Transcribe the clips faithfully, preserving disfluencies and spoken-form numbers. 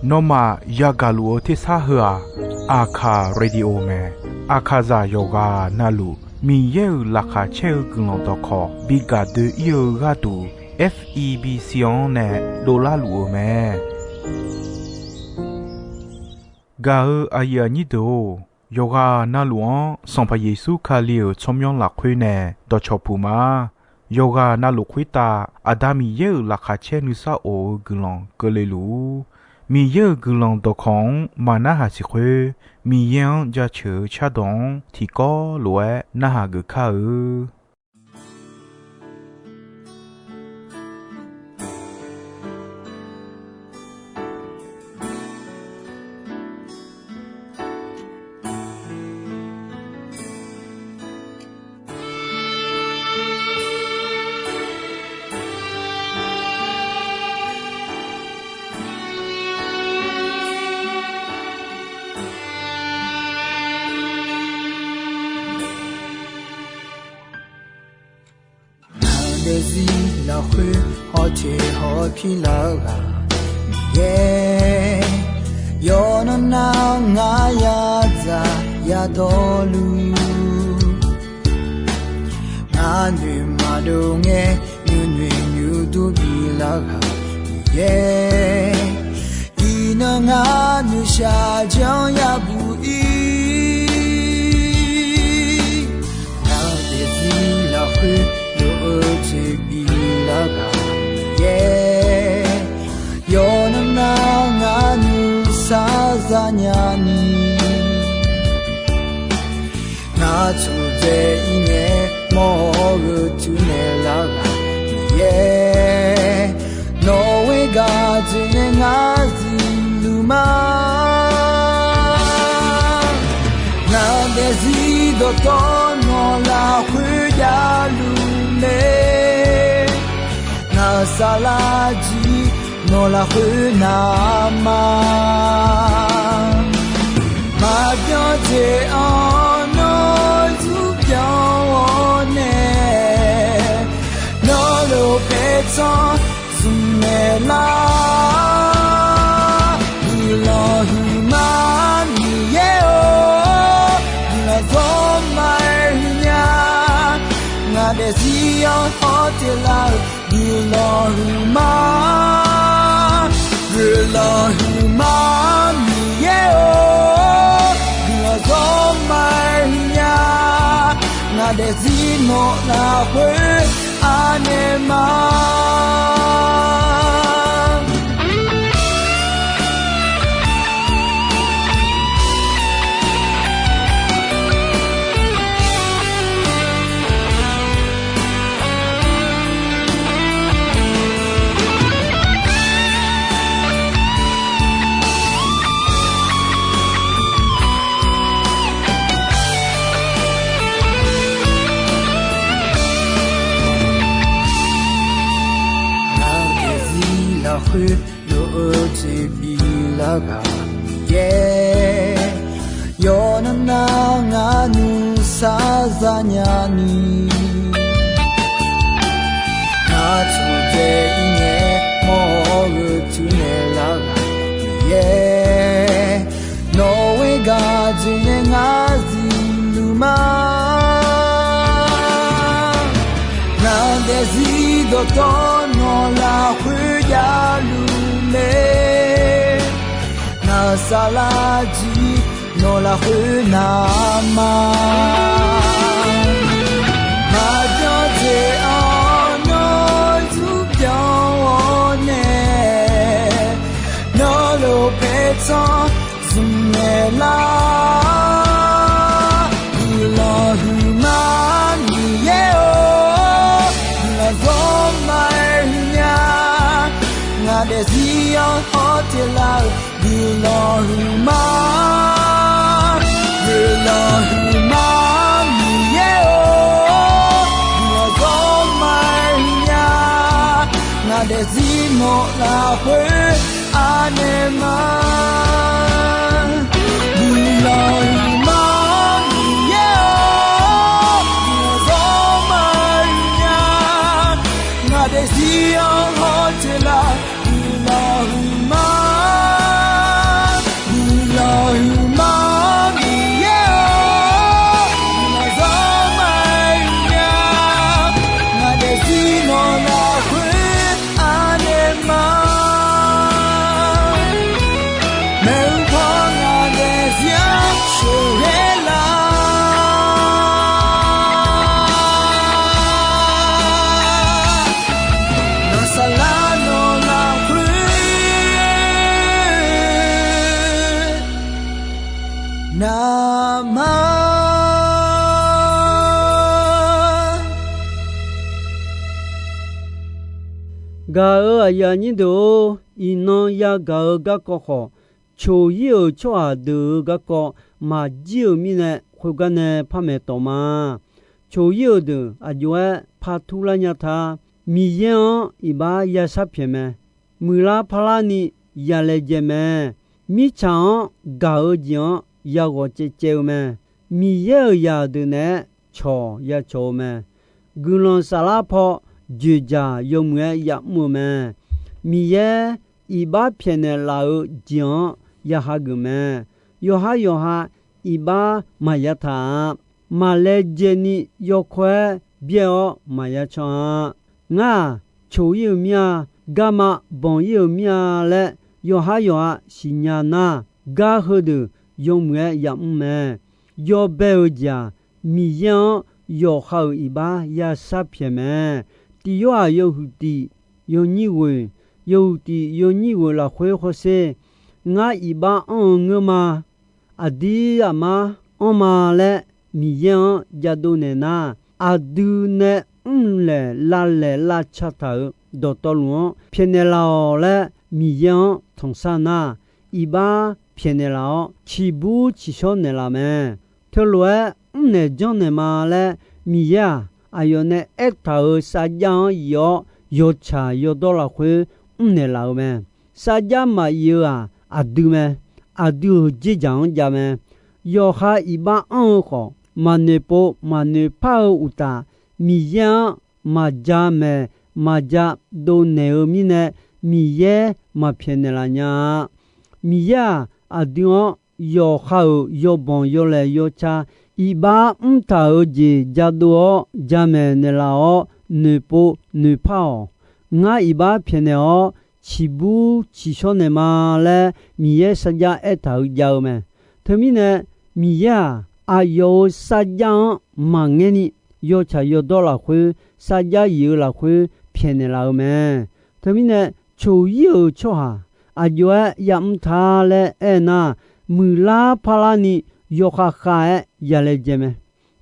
Nawmaf yagaq luf-eu tersar heu-aq, Aqkaq Radio mae. Aqkaqzaq yawqghaq navluf Miqyaer-euq laqkhaq caer-eu guiqlanq dawqkawq bi gaq doe-ir-eu gharduq, F E B C-anr nae dovlar luf-eu mae. Gaq-eu aqyuif aqnyir deuq-or, yawqghaq navluf-anr Sanqpaq Yeqsur Kali-euq tsawrmyanr lafkhoer nae dawqcawq puq ma. Yawqghaq navluf khoertav Aqda Miqyaer-euq laqkhaq caer nuisar of-eu guiqlanq keuvle luf-ur. Miqyaer-euq guiqlanq dawqkawq-anr maqnarhaq siq khoer, Miqyaer-anr jaceuq-eu cardawq-anr tiqkawv lof-aer narhaq geuf kar-eu. Ngaq daefzir lafkhoer hawteq hawpir lar-eu ghaq Miqyaer, yawqnan nar ngar yadzaq yadawrluf, ngar noeq maqdov ngae nuinoeq nuidur bilar ghaq Miqyaer, iqnan ngar noeqshaq janr yabuq ir. Ngaq daefzir lafkhoer lof-eu jeq bilar ghaq Miqyaer, yawqnan nar ngar nuisar zanya ni, ngar tsudzae ir ngae mawr-eu tuinaeq lar ghaq Miqyaer, nawq ghoer gaq dzoeqnae ngar zifluf ma. Ngaq daefzir dawqtawv nawq lafkhoer javluf mae, ngaq saflar jir nawq lafkhoer navma, maqbyan jeq-anr nawr zmr byan-awr nae, nawr lof paertsanr zmq naeq lar. Guiqlanq huiqma Miqyaer-or, guiqlanq zawr ma-aer huiq nya. Ngaq daefzir-anr hawteq lar-euq guiqlanq huiqma, guiqlanq huiqma Miqyaer-or, guiqlanq zawr ma-aer huiq nya. Ngaq daefzir nawq lafkhoer anaeq ma. Ngaq daefzir lafkhoer lof-eu jeq bilar ghaq Miqyaer, yawqnan nar ngar nuisar zanya ni, ngar tsudzae ir ngae mawr-eu tuinaeq lar ghaq Miqyaer, nawq ghoer gaq dzoeqnae ngar zifluf ma. Ngaq daefzir dawqtawv nawq lafkhoer javluf mae, ngaq saflar jir nawq lafkhoer navma, maqbyan jeq-anr nawr zmr byan-awr nae, nawr lof paertsanr zmq naeq lar. Guiqlanq huiqma Miqyaer-or, guiqlanq zawr ma-aer huiq nya. Ngaq daefzir-anr hawteq lar-euq guiqlanq huiqma, guiqlanq huiqma Miqyaer-or, guiqlanq zawr ma-aer huiq nya. Ngaq daefzir nawq lafkhoer anaeq ma. Guiqlanq huiqma Miqyaer-or, guiqlanq zawr ma-aer huiq nya. Ngaq daefzir-anr hawteq lar, guiqlanq Gaq-euq aqyuif aqnyir deuq-or, iqnan yagaq-eu garkawv khawf, coq-ir-euq tsawrhaq deuq-euq garkawv maqjir-euq mirnae, khoergar nae par maeqtawf ma. Coq-ir-euq deuq aqjox-aer par turlar nya ta. Miqyaer-anr iqbax yashar pyaeq mae. Muiqlar parlarni yalaejae mae. Mirtsaq-anr gaq-eu jeq-anr yaghawq caevcaev-eu mae. Miqyaer-euq zaqdeuq naeq-aer cawq yacawq-eu mae. Guiqlanq saflar paw dzoeqdzaq yawmuiq-aer yamr-eu mae. Miqyaer iqbax pyaeqnaeq laf-euq jeq-anr ya hageuf mae. Yawqhar yawqha iqbax maqya taq-a. Maqlaejae ni yawkawr-aer byaer-awr maqya can-a. Ngar-aq, coq-ir-euq mir-a, garma banq-ir-euq mir-a laer yawqhar yawqha siqnya nar, gar heudeuq yawmuiq-aer yamr mae. Yawbae-euq jeq-aq, Miqyaer-anr yawqha-euq iqbax yashar pyaeq mae. Tiq Yorhaq yawhuiq tiq yawnyir ghoeq, yawhuiq tiq yawnyir ghoeq lafkhoer hawsher, ngar iqbax anr-eu ngeur ma. Aqdir aqmar anr ma laer Miqyaer-anr jadov naeq nar, aqdui nae mrlaeq lavlaeq lavca taq-euq dawqtawvluf-anr pyaeqnaeq laf-awq laer Miqyaer-anr tanqsar nar, iqbax pyaeqnaeq laf-awr ciqbur ciqshawr naeqlaf mae. Teulof-aer mrnaeq janrnaeq ma laer Miqyaer-aq, aqyawf nae aertaq-euq sarjax-anr yif-awr yawtsaq yawdawr lafkhoer mrnaeq laf-eu mae. Sarjax maqyif-eu-aq, aqdui mae. Aqdui-euq dzerdzaq-anr jav mae. Yawqha iqbax anr-eu khawf, maqnoeq pov maqnoeq par-eu uqtaf, Miqyaer-anr maqja maeq maqja dovnaeq-eu mirnae, Miqyaer maqpyaeqnaeq laf nya-a. Miqyaer-aq, aqdui-anr yawqha-euq yawbanq yawlaeq yawca iqbax mrtaq-euq jeq jadov-awr jamaeq naeqlaf-awr noeqpov noeqpar-awq. Ngar iqbax pyaeqnaeq-awr ciqbur ciqshawr naeq ma laer Miqyaer sarjax aertaq-eu jav-eu mae. Teumirnae, Miqyaer-aq, aqyawf-euq sarjax-anr maqngaer ni, yawtsaq yawdawr lafkhoer, sarjax yif-eu lafkhoer pyaeqnaeq laf-eu mae. Teumirnae, coq-ir-euq tsawrhaq aqjox-aer yamr ta laer aer nar, muiqlar parlar ni yawkhav khav-aer yalaejae mae.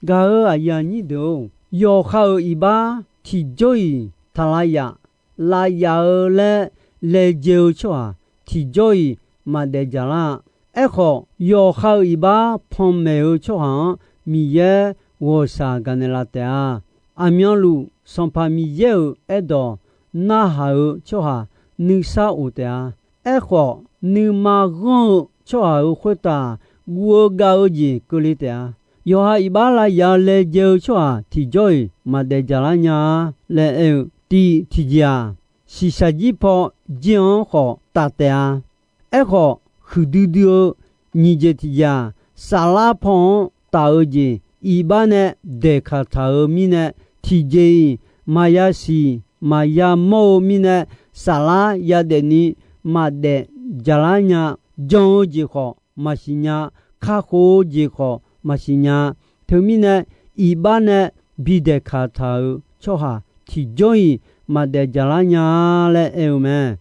Gaq-euq aqyuif aqnyir deuq-or, yawqha-euq iqbax tiqjawr-iq taq lav yaf, lav yaf-eu laer laejae-eu tsawrhaq tiqjawr-iq maqdaef dzaqlar-a. Aerkhawf, yawqha-euq iqbax panmaeq-eu tsawrhaq-anr Miqyaer ghawqshaq gaqnaeq laf taef-a. Aqmyanluf Sanqpaq Miqyaer-euq aerdawq narhaq-eu tsawrhaq nuisar of taef-a. Aerkhawf, nuima ghanr-eu tsawrhaq-euq khoertav guv-eu gav-eu jeq keuvle taef-a. Yawqha iqbax lav yaf-eu laejae-eu tsawrhaq tiqjawr-iq maqdaef dzaqlar nya-a laer aer-eu, tiq tiqjeq-aq, shiqshaq jir paw jir-anr khawf taf taef-a. Aerkhawf, huiqdui dui-eu nyiq jeq tiqjeq-aq, saflar paw-anr taf-eu jeq iqbax nae daeqkaq taq-euq mirnae, tiqjeq-iq maqya siq maqya mawr-eu mirnae, saflar yadaef ni maqdaef dzaqlar nya. Jan-eu jeq khawf maqsiq nya, kakhof-eu jeq khawf maqsiq nya. Teumirnae, iqbax nae bidaeqkaq taq-euq tsawrhaq tiqjawr-iq maqdaef dzaqlar nya-a laer aer-eu mae.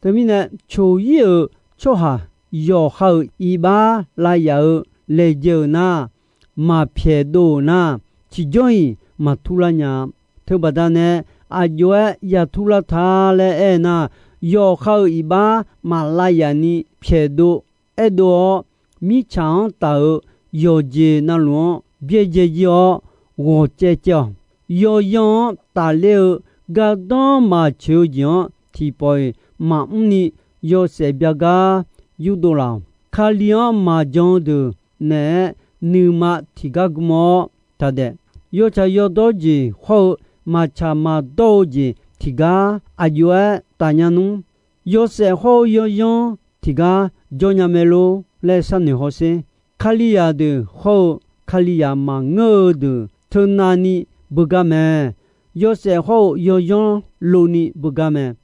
Teumirnae, coq-ir-euq tsawrhaq yawqha-euq iqbax lav yaf-eu laejae-euq nar, maqpyaeq dov-euq nar, tiqjawr-iq maqturlar nya-a. Teubaqda nae aqjox-aer yaturlar ta laer aer nar, yawqha-euq iqbax maqlav yaf ni pyaeqdov aerdov-awr, mirtsaq-anr taf-euq yawqjeq navluf-anr byaerdzae jir-awr ghawqcaev caev-awq. Yawzanr-anr tafler-eu gardanr maqtsoeq-eu jeq-anr tiqpawf-iq maqmr ni yawshaef byagar yurdov laf-awq. Kali-anr maqjan-eu deuq naeq-aer nuima tiqgar gm-awr taqdaef. Yawtsaq yawdawr jeq hawr-eu maqtsaq maqdawr-eu jeq tiqgar aqjox-aer tafnya nmr. Yawshaef hawr-eu yawzanr tiqgar jawr nya mae lor laer sharnoeq hawsher. Kalizaq deuq hawr-eu Kalizaq maqngeur-eu deuq teunav ni beugar mae. Yawshaef hawr-eu yawzanr lov ni beugar mae.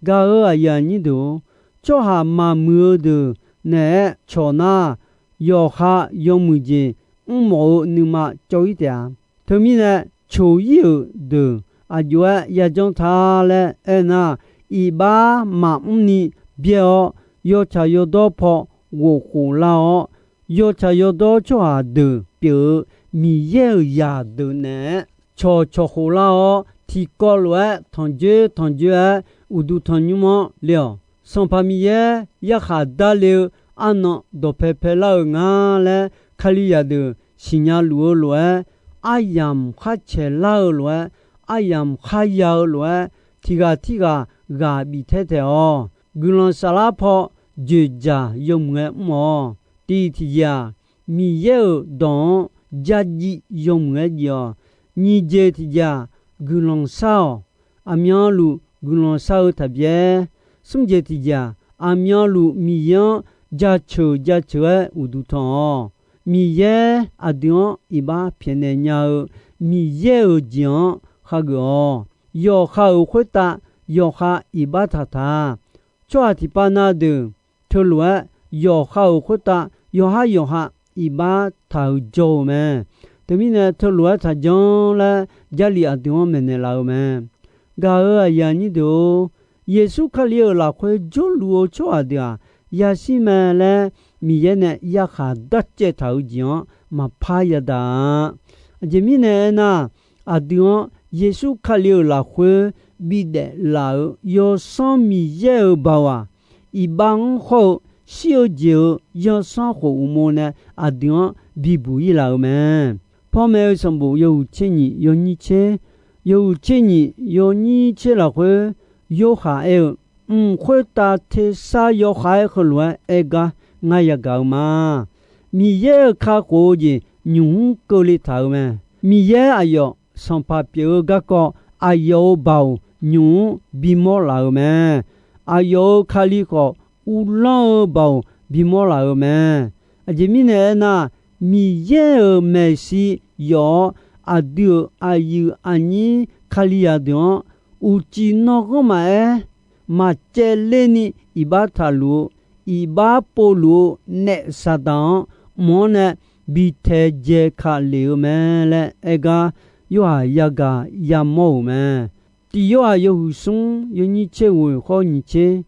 Gaq-euq aqyuif aqnyir deuq-or, tsawrhaq maqmuiq-eu deuq naeq-aer cawq nar, yawqha yawmuiq jeq mrmawf-eu nuima cawv-ir taef-a. Teumirnae, coq-ir-euq deuq aqjox-aer yajanr ta laer aernar, iqbax maqmr ni byaer-awr, yawtsaq yawdawr paw ghofkhof lar-awr, yawtsaq yawdawr tsawrhaq deuq pyeuf-eu Miqyaer-euq zaqdeuq naeq-aer cawqcawq khof lar-awr, tiqkawv lof-aer tanqjoer tanqjoer-aer uqduq tanqnymr-anr le-awq. Sanqpaq Miqyaer yarkhaq darle-eu arnan dawqpae paelar-eu nga laer, Kalizaq deuq siqnya luf-eu lof-aer, aryamq khar caeqlar-eu lof-aer, aryamq khar ya-eu lof-aer, tiq ghaq tirghaq ghaq bif taer taeq-awq. Guiqlanq saflar paw dzoeqdzaq yawmuiq-aer mr-awq. Tiq tiqjeq-aq, Miqyaer-euq dawq-anr jarjif yawmuiq-aer jif-awq. Nyiq jeq tiqjeq-aq, guiqlanq shar-awq. Aqmyanluf guiqlanq shar-eu taqbyaer. Smr jeq tiqjeq-aq, aqmyanluf Miqyaer-anr jaceuq jaceuq-aer uqduq tanq-awq. Miqyaer aqdui-anr iqbax pyaeqnaeq nya-eu Miqyaer-euq jeq-anr hageuf-awq. Yawqha-euq khoertav yawqha iqbax taqtaq-a. Tsawrhaq tiqpav na deuq teulof-aer yawqha-euq khoertav yawqhar yawqha iqbax taq-euq jawr-eu mae. Teumirnae teulof-aer taqjanr laer Jarlif aqdui-anr maeqnaeq laf-eu mae. Gaq-euq aqyuif aqnyir deuq-or, Yeqsur Kali-euq lafkhoer jawrluf-eu tsawrhaq deuq-aq, yashir mae laer Miqyaer nae yarkhaq darcaev taq-euq jeq-anr maqpar yadaq-a. Aqjeq mirnae aernar, aqdui-anr Yeqsur Kali-euq lafkhoer bidaef laf-euq Yawsanr Miqyaer-euq baoq-aq, iqbax-anr hawr-eu shir-eu jeq-eu yawsanr khof uqmov nae aqdui-anr bibuq-ir laf-euq mae. Panmaeq-eu sanqbof yawhuiq tser nyiq yawnyir tser, yawhuiq tser nyiq yawnyir tser lafkhoer, Yorhaq aer-eu, Mq khoertav tersar yawkhav-aer heulof-aer aer gar ngar yagaq-eu ma. Miqyaer-euq kakhof-eu jeq nymq mr keuvle taq-euq mae. Miqyaer aqyawf sanqpaq pyeuf-eu garkawv aqyawf-euq baoq nymq mr bimawr laf-euq mae. Aqyawf-euq Kali khawf, uvlanr-eu baoq bimawr laf-euq mae. Aqjeq mirnae aernar, Miqyaer-euq maeqshi yawf-awr, aqdui-euq aqyuif aqnyir Kalizaq deuq-anr, uqcif nanrghanr maqaer, maqcaevler ni iqbax taqluf-eu, iqbax povluf-eu naef Saqdaq-anr mq-anr nae bi taedzae ka lef-eu mae laer aer gar, Yorhaq yagaq yamawr-euq mae. Tiq Yorhaq yawhuiq smr yawnyir tser ghoeq khawr nyiq tser,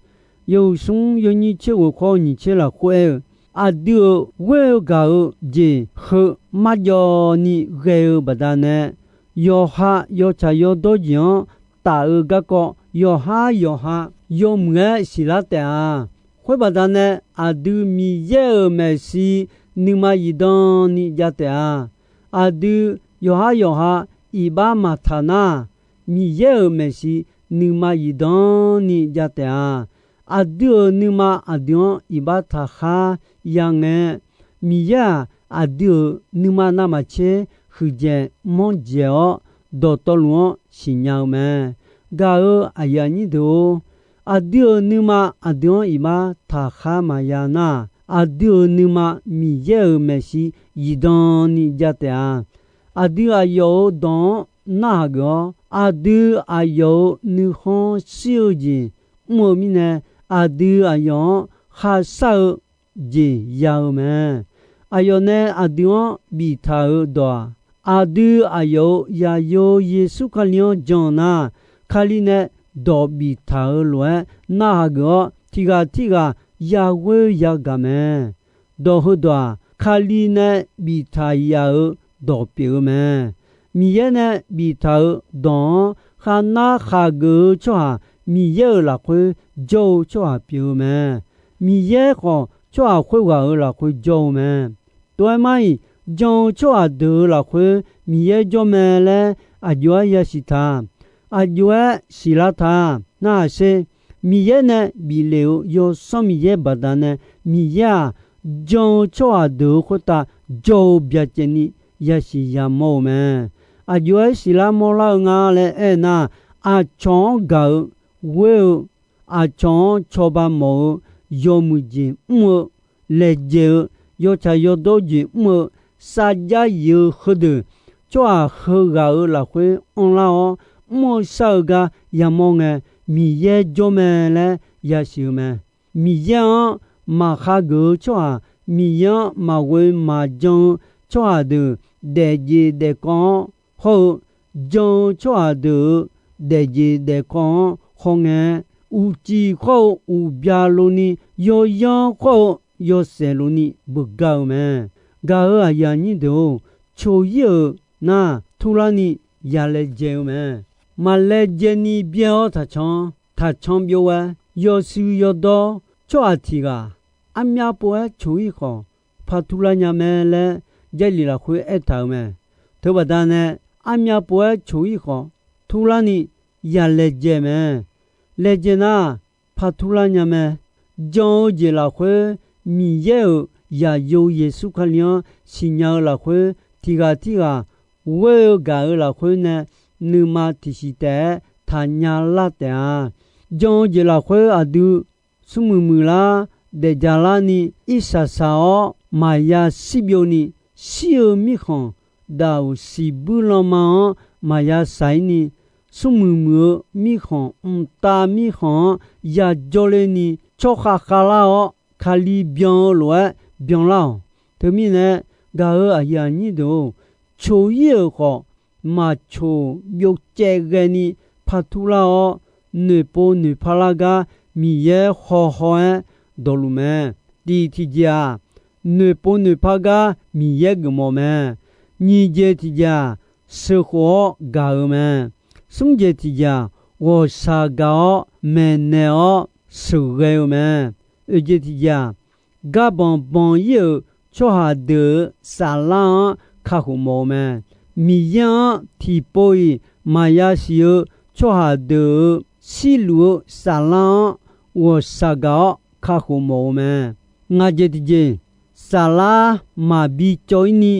yawhuiq smr yawnyir tser ghoeq khawr nyiq tser lafkhoer aer-eu, aqdui-euq ghoer-eu gaq-eu jeq heu marjawv ni ghae-eu baqdanae, yawqha yawtsaq yawdawr jeq-anr taf-eu garkawv yawqhar yawqha yawmuiq-aer siqlar taef-a. Khoer baqdanae, aqdui Miqyaer-euq maeqshi nuima zifdan ni jav taef-a. Aqdui yawqhar yawqha iqbax maqtaq nar, Miqyaer-euq maeqshi nuima zifdan ni jav taef-a. Aqdui-euq nuima aqdui-anr iqbax taqkhar yangae, Miqyaer-aq, aqdui-euq nuima navmaqtser huiqdzaeq manrdzaeq-awr, dawqtawvluf-anr siqnya-eu mae. Gaq-euq aqyuif aqnyir deuq-or, aqdui-euq nuima aqdui-anr iqbax taqkhar maqya nar, aqdui-euq nuima Miqyaer-euq maeqshi zifdan ni jav taef-a. Aqdui aqyawf-euq dawq-anr narhaq geuf-awr, aqdui aqyawf-euq nuikhanr shir-eu jeq mr-eu mirnae, aqdui aqyawf-anr kharshar-eu jeq ya-eu mae. Aqyawf nae aqdui-anr biftaq-euq dawq-aq, aqdui aqyawf-euq zaqyo Yeqsur Kali-anr jan nar, Kali nae dawq biftaq-euq lof-aer narhaq geuf-awr, tiq ghaq tirghaq yaghoer yagaq mae. Dawq heudawq-aq, Kali nae biftaq yaf-euq dawq pyeuf-eu mae. Miqyaer nae biftaq-euq dawq-anr kharnar khaqgeuf-eu tsawrhaq, Miqyaer-euq lafkhoer jawr-eu tsawrhaq pyeuf-eu mae. Miqyaer khawf, tsawrhaq khoerghaq-euq lafkhoer jawr-eu mae. Tov-aer mar-iq, jan-eu tsawrhaq deuq-euq lafkhoer Miqyaer jawr mae laer aqjox-aer yasiq taq. Aqjox-aer siqlar taq. Narhaq sher. Miqyaer nae bif lef-euq Yawsanr Miqyaer baqdanae, Miqyaer-aq, jan-eu tsawrhaq deuq-euq khoertav jawr-eu byacaevni yasiq yamawr-eu mae. Aqjox-aer siqlar mawrlar-eu nga laer aernar, aqcawq-anr gaq-eu, ghoer-eu, aqcawq-anr cawba mawf-eu, yawmuiq jeq mr-eu, laejae-eu, yawtsaq yawdawr jeq mr-eu, sarjax yif-eu heudeuq, tsawrhaq heughaq-euq lafkhoer anrlar-awr, mr-eu shar-eu gar yamawr ngae, Miqyaer jawr mae laer yasiq-eu mae. Miqyaer-anr maqkhaq geuf-eu tsawrhaq, Miqyaer-anr maqghoe maqjan-eu tsawrhaq deuq, daefjeq daefkawv-anr hawr-eu, jan-eu tsawrhaq deuq-euq daefjeq daefkawv-anr hawngae, uqcif khawr-eu uqbya lov ni, yawyanr khawr-eu yawshaef lov ni beugar-eu mae. Gaq-euq aqyuif aqnyir deuq-or, coq-ir-euq nar, turlarni ya laejae-eu mae. Maq laejae ni byaer-awr taqcan-anr, taqcan byov-aer yawshuif yawdawr tsawrhaq tiq ghaq armyav pov-aer coq-ir khawf, par turlar nya mae laer Jarlif lafkhoer aertaq-euq mae. Teubaqda nae armyav pov-aer coq-ir khawf, turlarni ya laejae mae. Laejae nar, par turlar nya mae. Jan-eu jeq lafkhoer Miqyaer-euq zaqyo Yeqsur Kali-anr siqnya-eu lafkhoer, tiq ghaq tirghaq ghoer-eu gaq-euq lafkhoer nae nuima tiqsiq taef-aer taqnya lar taef-a. Jan-eu jeq lafkhoer aqdui smrmuiq muiqlar daefja larni irsaq saq-awr maqya shirbyovni, shir-eu mirkhanq daq-euq siqbuir lanma-anr maqya shaq-ir ni, smrmuiq muiq-eu mirkhanq, mqtav mirkhanq-anr yajawr ler ni, tsawrkhav khavlar-awr Kali byan-eu lof-aer byanlar-awq. Teumirnae, gaq-euq aqyuif aqnyir deuq-or, coq-ir-euq khawf, maqcoq byovcaev ghaeni par turlar-awr, noeqpov noeqpar lar gar Miqyaer haw haw-aer dawqluf mae. Tiq tiqjeq-aq, noeqpov noeqpar gar Miqyaer geufmawf mae. Nyiq jeq tiqjeq-aq, sheuqkhof-awr gaq-euq mae. Smr jeq tiqjeq-aq, ghawqshaq gaq-awr maeqnaeq-awr sheuqghae-eu mae. Oeq jeq tiqjeq-aq, garbanq banq-ir-euq tsawrhaq deuq-euq saflar-anr kakhof mawf-eu mae. Miqyaer-anr tiqpov-iq maqya siq-eu tsawrhaq deuq-euq shirluf-eu saflar-anr ghawqshaq gaq-awr kakhof mawf-eu mae. Ngaq jeq tiqjeq, saflar maqbi cawv-ir ni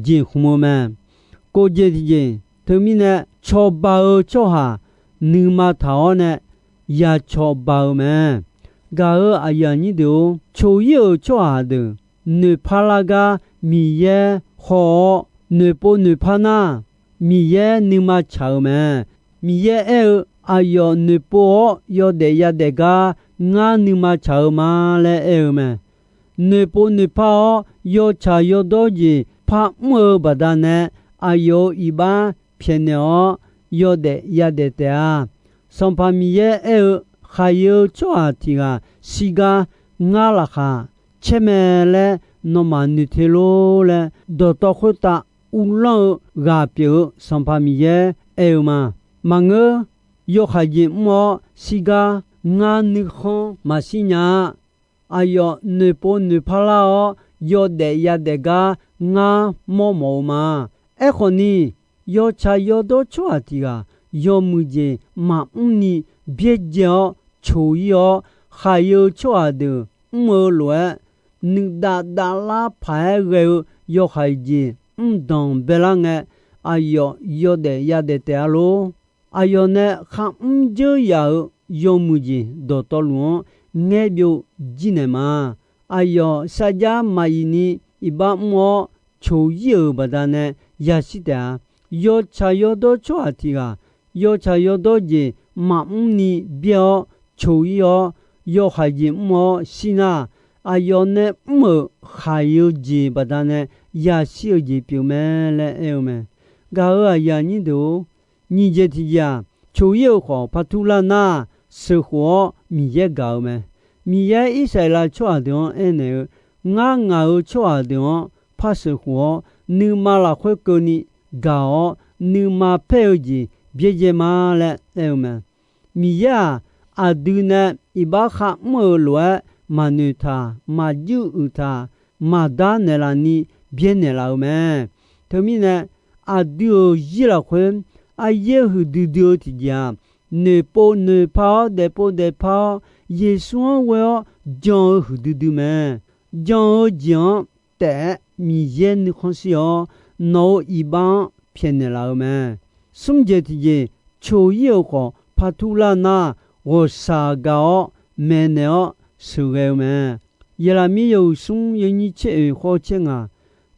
jeqkhmq-eu mae. Kov jeq tiqjeq, teumirnae cawba-eu tsawrhaq nuima taq-awr nae ya cawba-eu mae. Gaq-euq aqyuif aqnyir deuq-or, coq-ir-euq tsawrhaq deuq noeqpar lar gar Miqyaer haw-awr noeqpov noeqpar nar, Miqyaer nuima tsaq-eu mae. Miqyaer aer-eu, aqyawf noeqpov-awr yawdaef yadaef gar ngar nuima tsaq-eu ma laer aer-eu mae. Noeqpov noeqpar-awr yawtsaq yawdawr jeq par mr-eu baqdanae, aqyawf-euq iqbax pyaeqnaeq-awr yawdaef yadaef taef-a. Sanqpaq Miqyaer aer-eu, khaqyae-eu tsawrhaq tiq ghaq shirgar ngar laqkhaq caer mae laer nawmaf noeq te lor laer, dawqtawv khoertav uvlanr-eu ghaq pyeuf-eu Sanqpaq Miqyaer aer-eu ma. Maqngeur, yawhaiq jeq mr-awr shirgar ngar nuikhanr maqshir nya-a. Aqyawf noeqpov noeqpar lar-awr yawdaef yadaef gar ngar mawrmawf-eu ma. Aerkhawf ni, yawtsaq yawdawr tsawrhaq tiq ghaq yawmuiq jeq maqmr ni byaerdzae-awr coq-ir-awr, khaqyae-eu tsawrhaq deuq mr-eu lof-aer, nuidav davlar paq-aer ghae-eu yawhaiq jeq mr danq baelar ngae, aqyawf yawdaef yadaef taef-a lor. Aqyawf nae kharmr dzeur yaf-euq yawmuiq jeq dawqtawvluf-anr ngaer byov jir naeq ma. Aqyawf sarjax maqyif ni iqbax mr-awr coq-ir-euq baqdanae yashir taef-a. Yawtsaq yawdawr tsawrhaq tiq ghaq yawtsaq yawdawr jeq maqmr ni byaer-awr coq-ir-awr, yawhaiq jeq mr-awr shir nar, aqyawf nae mr-euq khaqyae-eu jeq baqdanae yashir-eu jeq pyeuf mae laer aer-eu mae. Gaq-euq aqyuif aqnyir deuq-or, nyiq jeq tiqjeq-aq, coq-ir-euq khawf par turlar nar, sheuqkhof-awr Miqyaer gaq-eu mae. Miqyaer Irsaqleqlav tsawrhaq deuq-anr aernaeq-eu, Ngar ngaq-euq tsawrhaq deuq-anr par sheuqkhof-awr, nuima lafkhoer keuvni gaq-awr, nuima paer-eu jeq byaerdzae ma laer aer-eu mae. Miqyaer-aq, aqdui nae iqbax kharmr-euq lof-aer maqnoeq taq, maqjuir uiq taq, maqdar naeqlaf ni byaernaeq laf-eu mae. Teumirnae, aqdui-euq zir lafkhoer aryaer huiqdui dui-eu tiqjeq-aq, noeqpov noeqpar-awr daefpov daefpar-awr, Yeqsur-anr ghoe-awr jan-eu huiqdui dui mae. Jan-eu jeq-anr taef-aer Miqyaer nuikhanr shir-awr, nawq-euq iqbax-anr pyaeqnaeq laf-eu mae. Smr jeq tiqjeq, coq-ir-euq khawf par turlar nar, ghawqshaq gaq-awr maeqnaeq-awr sheuqghae-eu mae. Yaqlaqmir yawhuiq smr yawnyir tser oeq khawr-eu tser ngaq,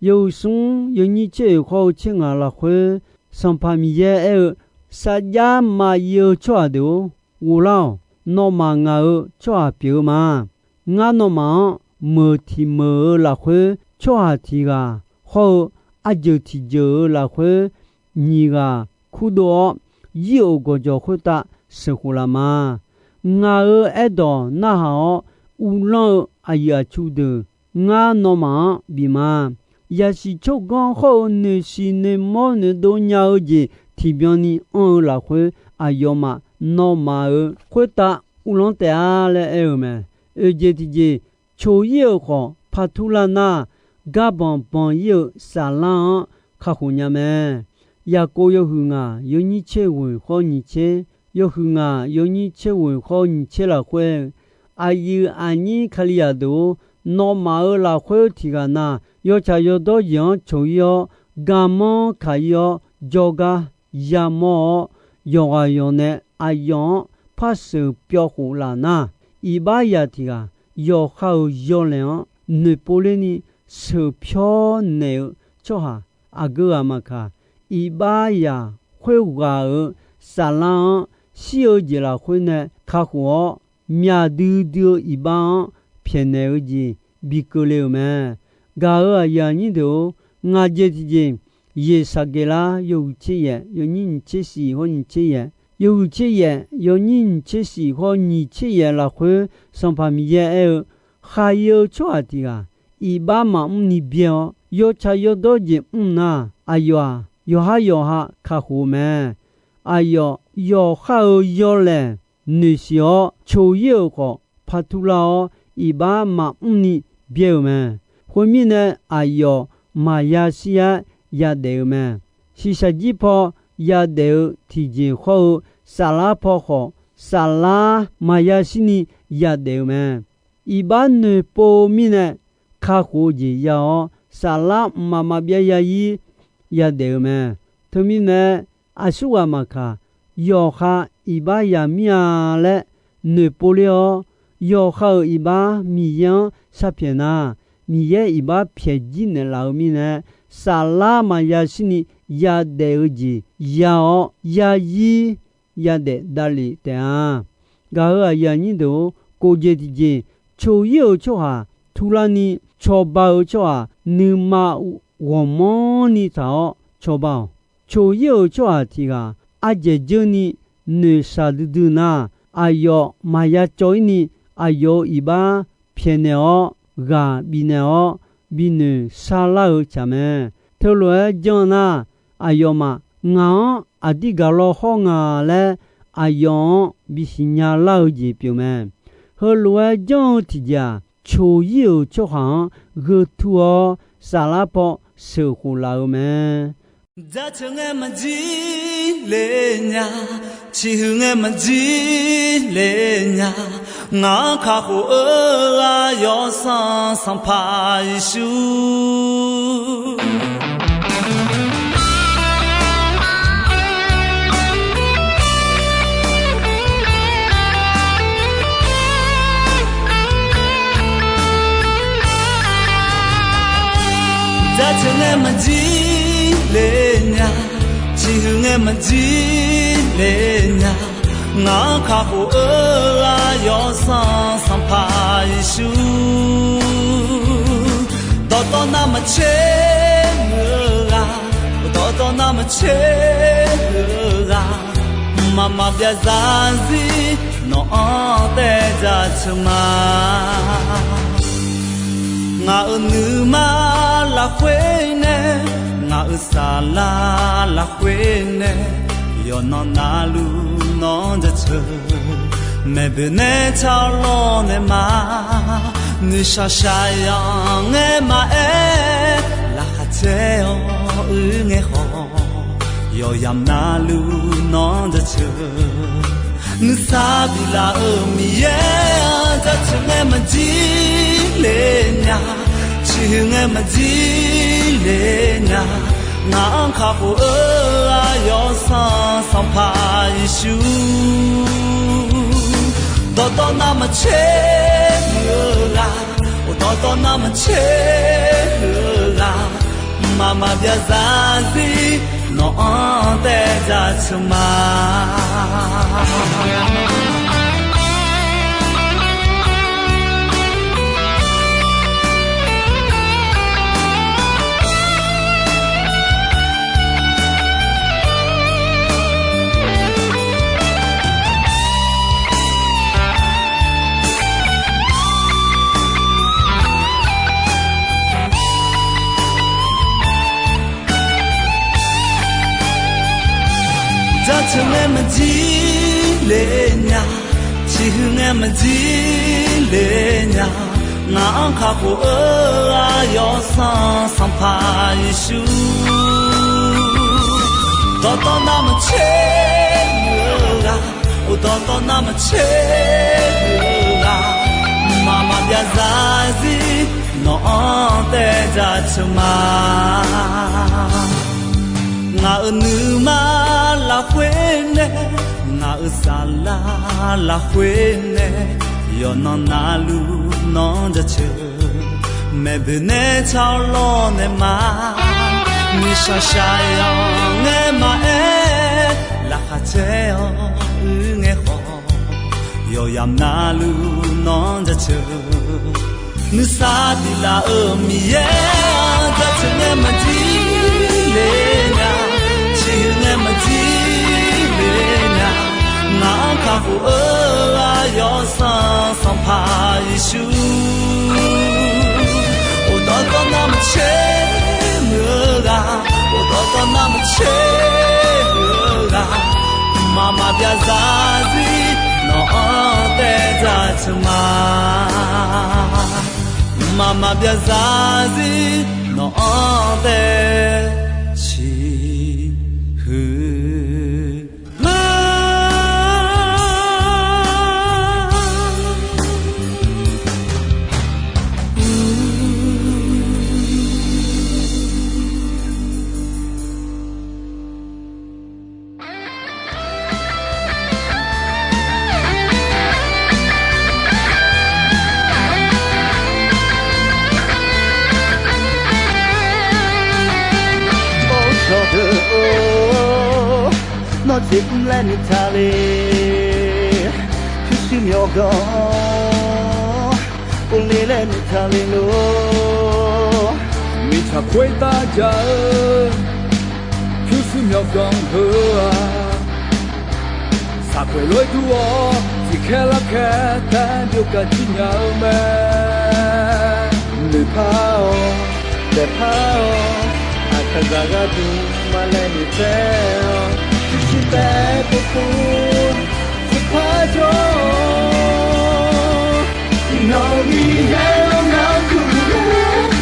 yawhuiq smr yawnyir tser oeq khawr-eu tser ngaq lafkhoer, Sanqpaq Miqyaer aer-eu, Sarjax maqyif-eu tsawrhaq deuq-or, ghoflar-awq. Nawmaf ngaq-euq tsawrhaq pyeuf-eu ma. Ngar nawmaf-anr meuq tiq meuq-eu lafkhoer tsawrhaq tiq ghaq hawr-eu, arjeuq tiqjeuq-eu lafkhoer nyiq ghaq kurdov-awr, yir-euq gawqjawq khoertav sheuqkhof laf ma. Ngaq-euq aerdawq narhaq-awr uvlanr-eu aqyuif aqtsu deuq, ngar nawmaf-anr bif ma. Yasiq tsawrganr hawr-eu noeqsiq noeqmawr noeqdov nya-eu jeq tiqbyan ni anr-eu lafkhoer, aqyawfmaf nawmaf-euq khoertav uvlanr taef-a laer aer-eu mae. Oeq jeq tiqjeq, coq-ir-euq khawf par turlar nar, garbanq banq-ir-euq saflar-anr kakhof nya mae. Yaqkov yawhuiq ngaq yawnyir tser ghoeq khawr nyiq tser, yawhuiq ngaq yawnyir tser ghoeq khawr nyiq tser lafkhoer, aqyuif aqnyir Kalizaq deuq-or, nawmaf-euq lafkhoer tiqghaq na, yawtsaq yawdawr jeq-anr coq-ir-awr, garmanr kaq-ir-awr, jawrgar yamawr-awr, yawqghaq yawqnae aqyawf-anr par sheuq pyawv khof laf nar, iqbax zaq tiq ghaq yawqha-euq yawlaeq-anr noeqpov lerni sheuq pyawr naeq-eu tsawrhaq aqgeu ghaq maqkaq, iqbax zaq khoerghaq-euq saflar-anr shir-eu jeq lafkhoer nae kakhof-awr, myaq duidui-eu iqbax-anr pyaeqnaeq-eu jeq bi keuvle-euq mae. Gaq-euq aqyuif aqnyir deuq-or, ngaq jeq tiqjeq, Yeqsaqgeqlar yawhuiq tser yaef yawnyir nyiq tser shif hawr nyiq tser yaef, yawhuiq tser yaef yawnyir nyiq tser shif hawr nyiq tser yaef lafkhoer Sanqpaq Miqyaer aer-eu, khaq-ir-eu tsawrhaq tiq ghaq iqbax maqmr ni byaer-awr, yawtsaq yawdawr jeq mr nar, aqyawf-aq yawqhar yawqha kakhof-eu mae. Aqyawf yawqha-euq yawlaeq noeqsiq-awr, coq-ir-euq khawf par turlar-awr, iqbax maqmr ni byaer-euq mae. Khoermirnae, aqyawf maqya shir-aer yadaef-eu mae. Shiqshaq jir paw yadaef-eu tiqjeq hawr-eu, saflar paw khawf, saflar maqya shirni yadaef-eu mae. Iqbax noeqpov-eu mirnae, kakhof-eu jeq ya-awr, saflar mqmaq maqbyav ya-ir yadaef-eu mae. Teumirnae, aqsurghaq maqkaq, yawqha iqbax yamir-a laer noeqpov ler-awr, yawqha-euq iqbax Miqyaer-anr sharpyaeq nar, Miqyaer iqbax pyaeq jir naeqlaf-eu mirnae, saflar maqya shirni yadaef-eu jeq ya-awr, ya-ir yadaef davlef taef-a. Gaq-euq aqyuif aqnyir deuq-or, kof jeq tiqjeq, coq-ir-euq tsawrhaq turlarni, cawba-eu tsawrhaq nuima ghawqmanrni taq-awr cawba-awq. Coq-ir-euq tsawrhaq tiq ghaq ardzaeq dzeur ni noeqshaq duidui nar, aqyawf maqya cawv-ir ni, aqyawf-euq iqbax pyaeqnaeq-awr, ghaq bifnaeq-awr, binoeq sharlar-eu tsaq mae. Teulof-aer janr-eu nar, aqyawfmaf ngaq-anr aqdir gaq law hawr nga laer, aqyawf-anr bisiqnya lar-eu jeq pyeuf mae. Heulof-aer janr-eu tiqjeq-aq, coq-ir-euq tsawrhaq-anr gheu tur-awr, saflar paw sheuqkhof laf-eu mae. Jaceuq ngae maqjir le nya, ciqhuiq ngae maqjir le nya, ngaq-anr kakhof-eu ghaq yawsanr Sanqpaq Yeqsur. Jaceuq ngae maqjir le nya, ciqhuiq ngae maqjir le nya, ngaq-anr kakhof-eu ghaq yawsanr Sanqpaq Yeqsur. Dawqtawv navmaqtser muiq-eu ghaq, dawqtawv navmaqtser muiq-eu ghaq, mqmaq maqbyav zarzir nawq-anr taev jaceuq ma. Ngaq-euq nuima lafkhoer nae, ngaq-euq saflar lafkhoer nae, yawqnan navluf nawr jaceuq. Maeqboeq nae tsarlawr nae ma, noeqshaq shaqzanq ngae maqaer, laqkhaq caer-awr uir ngae khawf, yawqyamq navluf nawr jaceuq. Nuisar biflaf-euq Miqyaer-anr jaceuq ngae maqjir le nya, ciqhuiq ngae maqjir le nya, ngaq-anr kakhof-eu ghaq yawsanr Sanqpaq Yeqsur. Dawqtawv navmaqtser muiq-eu ghaq, dawqtawv navmaqtser muiq-eu ghaq, mqmaq maqbyav zarzir nawq-anr taev jaceuq ma. Jaceuq ngae maqjir le nya, ciqhuiq ngae maqjir le nya, ngaq-anr kakhof-eu aqyawf sanq Sanqpaq Yeqsur. Dawqtawv navmaqtser muiq-eu ghaq, dawqtawv navmaqtser muiq-eu ghaq, mqmaq maqbyav zarzir nawq-anr taev dzaq teuq ma. Ngaq-euq nuima lafkhoer nae, ngaq-euq saflar lafkhoer nae, yawqnan navluf nawq-anr jaceuq. Maeqboeq nae tsawrlawr naeq ma, nuishaq shaqyanq ngae maqaer, laqkhaq caer-awr uir ngae khawf, yawqyamq navluf nawq-anr jaceuq. Nuisar tiq laf-euq Miqyaer-anr jaceuq ngae maqjir le nya, ciqhuiq ngae maqjir le nya, ngaq-anr kakhof-eu aqyawf sanq Sanqpaq Yeqsur. Dawqtawv navmaqtser muiq-eu ghaq, dawqtawv navmaqtser muiq-eu ghaq, mqmaq maqbyav zarzir nawq-anr taev dzaq teuq ma. Mqmaq maqbyav zarzir nawq-anr taev ciqhuiq ma. Or, cawqdeuq-or, nawr jeq mr laer noeqtaq le. Pyurshuir myawqganq-anr uvle laer noeqtaq le lor. Mirtsaq khoertav jaq-eu pyurshuir myawqganq heu-aq, saqpoeq lof-aer dur-awr tiqkhaer larkhaer taef byov gaq jir nya-eu mae. Noeqpar-awq, daefpar-awq, aqkaqzaq gharduq maqlaeq noeqtsaev-awq. Pyurshuir taef-aer povpov tiqpar jawr-awq. Iqnan Miqyaer-anr narkuv-eu,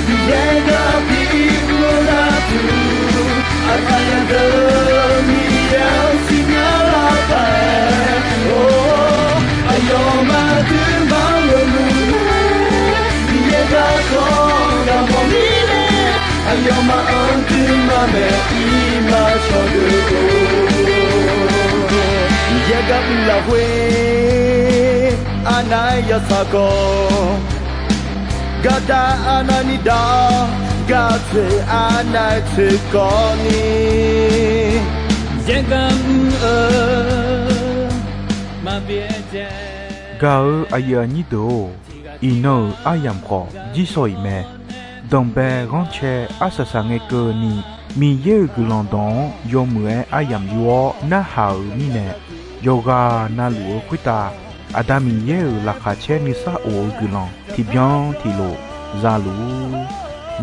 Miqyaer gar bi mr-eu gharduq, aqkaqzaq deuq Miqyaer-anr siqnya lar paq-aer, or, aqyawfmaf aqduimaf-anr yawmuiq, Miqyaer garkawv gaq mawf mirnae, aqyawfmaf-anr duimaf maeq-ir ma cawqdeuq-or. Miqyaer gar mr lafkhoer arnav-aer yawtsaq kawv, gardav arnavni dav-awr, gaq tsoeq arnav-aer tsoeq kawvni, Miqyaer gar mr-eu maqbyav jae. Gaq-eu aqyuif aqnyir deuq-or, iqnan-euq aryamq khawf jir shawq-iq mae. Danqbae ghanrcae arsaq saq ngae keuvni, Miqyaer-euq guiqlanq dawq-anr yawmuiq-aer aryamq yur-awr narhaq-euq mirnae, yawqghaq navluf-eu khoertav Aqda Miqyaer-euq laqkhaq caer nuisar of-eu guiqlanq tiqbyan tiqlof za luf-ur.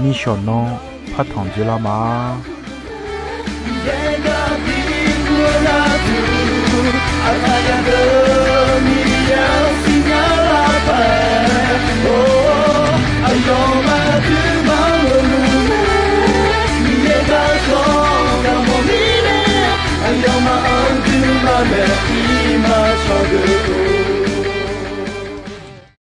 Nishawq nanr partanq dzeurlar ma.